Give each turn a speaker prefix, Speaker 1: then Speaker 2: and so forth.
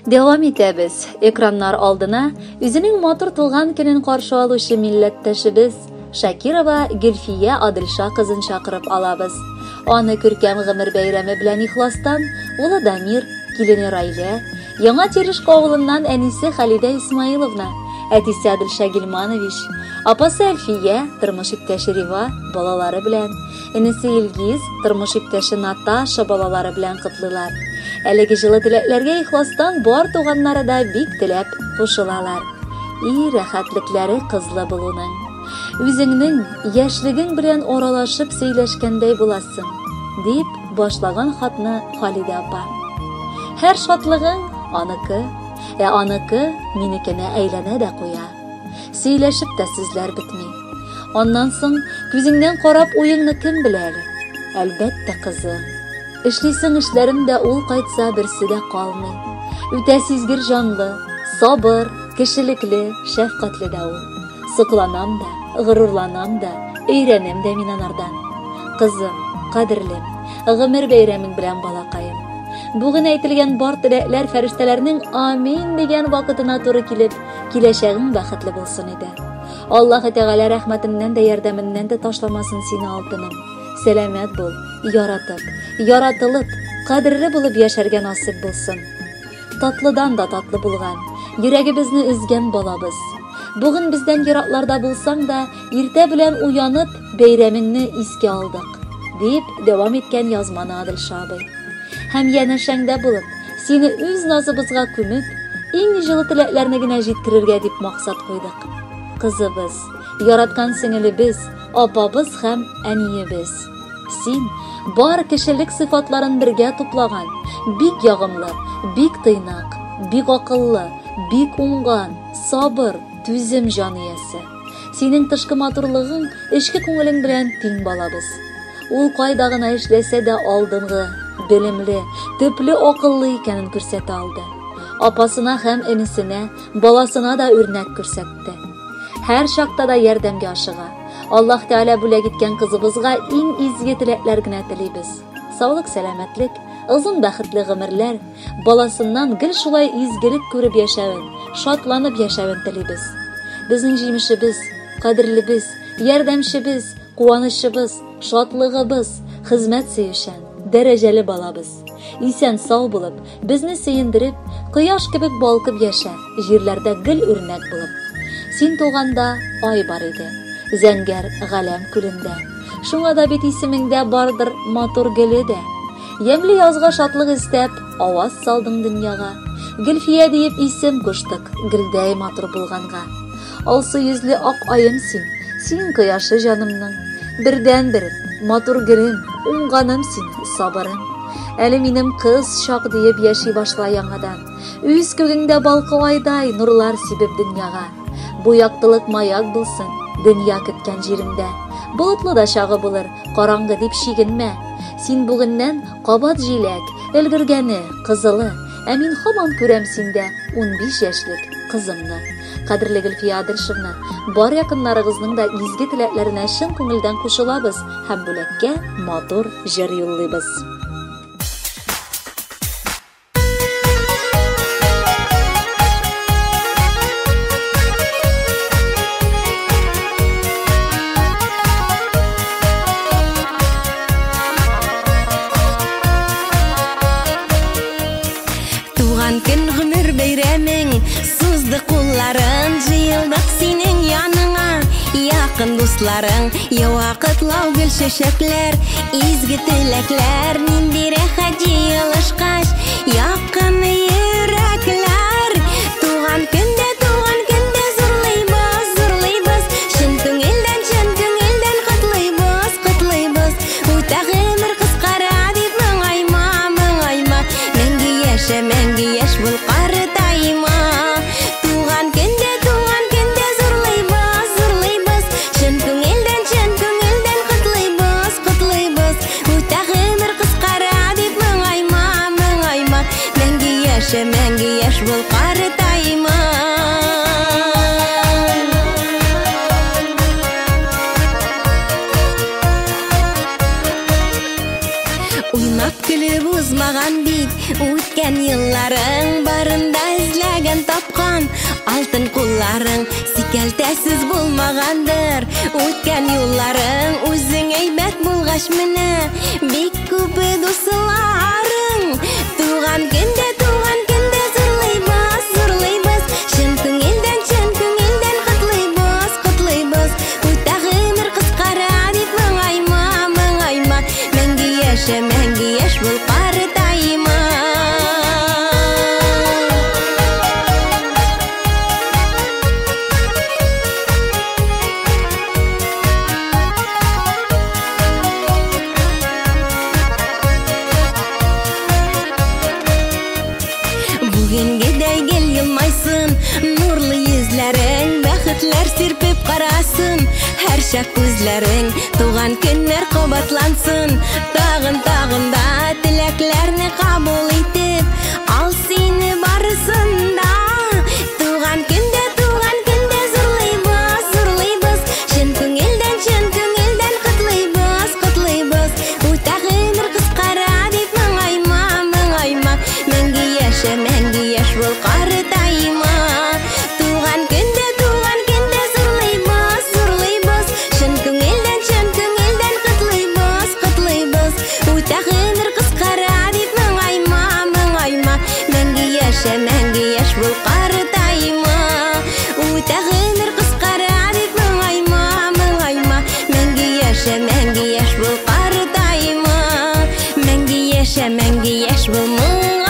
Speaker 1: Дәвам итәбез. Экраннар алдына үзенең матур туган көнен каршы алучы милләттәшебез Шакирова Гөлфия Адылша кызын чакырып алабыз. Аны күркәм гомер бәйрәме белән ихластан улы Дамир, килене Райлә, Яңа Терешка авылыннан әнисе Халидә Исмаиловна, әтисе Адылша Гильманович, апасы Әлфия, тормыш иптәше Рива, балалары белән, энесе Илгиз, тормыш иптәше Наташа балалары белән котлыйлар. Әлеге җылы теләкләргә ихластан бар туганнары да бик теләп кушылалар. И рәхәтлекләре кызлы булуның. Үзеңнең яшьлегең белән аралашып сөйләшкәндәй буласың, дип башлаган хатны Халидә апа. Һәр шатлыгың аныкы, ә аныкы минекенә әйләнә дә куя. Сөйләшеп тә сүзләр бетми. Аннан соң күзеңнән карап уеңны кем белә әле? Әлбәттә, кызым. Эшлисең эшләрем дә ул кайтса берсе дә калмый. Үтә сизгер җанлы, сабыр, кешелекле, шәфкатьле дә ул. Сокланам да, горурланам да, өйрәнәм дә мин анардан. Кызым, кадерлем, гомер бәйрәмең белән балакаем. Бүген әйтелгән бар теләкләр фәрештәләрнең амин дигән вакытына туры килеп, киләчәгең бәхетле булсын иде. Аллаһы Тәгалә рәхмәтеннән дә ярдәменнән дә ташламасын сине, алтыным. Сәламәт бул, яратып, яратылып, кадерле булып яшәргә насыйп булсын. Татлыдан да татлы булган, йөрәгебезне өзгән балабыз. Бүген бездән еракларда булсаң да, иртә белән уянып, бәйрәмеңне искә алдык, дип дәвам иткән язманы Адилша абый. Һәм янәшәңдә булып, сине үз назыбызга күмеп, иң җылы теләкләрне генә җиткерергә дип максат куйдык. Кызыбыз, яраткан сеңелебез, апабыз һәм әниебез. Син бар кешелек сыйфатларын бергә туплаган, бик ягымлы, бик тыйнак, бик акыллы, бик уңган, сабыр, түзем җан иясе. Синең тышкы матурлыгың эчке күңелең белән тиң балабыз. Ул кайда гына эшләсә дә алдынгы, белемле, төпле акыллы икәнен күрсәтә алды. Апасына һәм энесенә, баласына да үрнәк күрсәтте. Һәр чакта да ярдәмгә ашыга. Аллаһ Тәгалә бүләк иткән кызыбызга иң изге теләкләр генә телибез. Саулык, сәламәтлек, озын бәхетле гомерләр, баласыннан гел шулай изгелек күреп яшәвен, шатланып яшәвен телибез. Безнең җимешебез, кадерлебез, ярдәмчебез, куанычыбыз, шатлыгыбыз, хезмәт сөючән, дәрәҗәле балабыз. Исән сау булып, безне сөендереп, кояш кебек балкып яшә, җирләрдә гел үрнәк булып. Син туганда ай бар иде, зәңгәр галәм күлендә. Шуңа да бит исемеңдә бардыр матур гөле дә. Ямьле язга шатлык өстәп, аваз салдың дөньяга. Гөлфия диеп исем куштык, гөлдәй матур булганга. Алсу йөзле ак аем син, син кояшы җанымның. Бердәнберем, матур гөлем, уңганым син, сабырым. Әле минем кыз чак диеп яши башла яңадан. Үз күгеңдә балкы айдай нурлар сибеп дөньяга. Бу яктылык маяк булсын, дөнья көткән җиреңдә. Болытлы да чагы булыр, караңгы дип чигенмә. Син бүгеннән кабат җиләк, өлгергәне, кызылы. Ә мин һаман күрәм синдә 15 яшьлек кызымны. Кадерле Гөлфия Адылшевна, бар якыннарыгызның да изге теләкләренә чын күңелдән кушылабыз һәм бүләккә матур җыр юллыйбыз.
Speaker 2: Туган көн гомер бәйрәмең Сузды кулларын җыелдык синең яныңа Якын дусларың ява котлау гөл чәчәкләр Изге теләкләр нинди рәхәт җыелышкач Якын йөрәкләр Туган көндә туган көндә зурлыйбыз зурлыйбыз Чын күңелдән чын күңелдән котлыйбыз котлыйбыз Үтә гомер кыскара дип моңайма моңайма Мәңге яшә мәңге яшь бул картайма Туган көндә туган көндә зурлыйбыз зурлыйбыз Чын күңелдән чын күңелдән котлыйбыз котлыйбыз Үтә гомер кыскара дип моңайма моңайма Мәңге яшә мәңге яшь бул картайма Уйнап көлеп узмаган бит үткән елларың, барында эзләгән тапкан алтын кулларың, сикәлтәсез булмагандыр үткән юлларың, үзең әйбәт булгач менә бик күп дусларың. Туган көндә, туган көндә зурлыйбыз, зурлыйбыз, чын күңелдән, чын күңелдән котлыйбыз, котлыйбыз. Үтә гомер кыскара дип моңайма, моңайма, мәңге яшә, мәңге яшь бул, картайма. Бүгенгедәй гел елмайсын нурлы йөзләрең, бәхетләр сирпеп карасын һәрчак күзләрең, туган көннәр кабатлансын, тагын тагын да теләкләрне кабул итеп, ал сине барысын да. Туган көндә, туган көндә зурлыйбыз, зурлыйбыз, чын күңелдән, чын күңелдән котлыйбыз, котлыйбыз. Үтә гомер кыскара дип моңайма, моңайма, мәңге яшә, мәңге яшь бул, картайма. Туган көндә, туган көндә зурлыйбыз, зурлыйбыз, чын күңелдән, чын күңелдән котлыйбыз, котлыйбыз. Үтә гомер кыскара дип моңайма, моңайма, мәңге яшә, мәңге яшь бул, картайма. Үтә гомер кыскара дип моңайма, моңайма, мәңге яшә, мәңге яшь бул, картайма. Мәңге яшә, мәңге яшь бул, моңайма.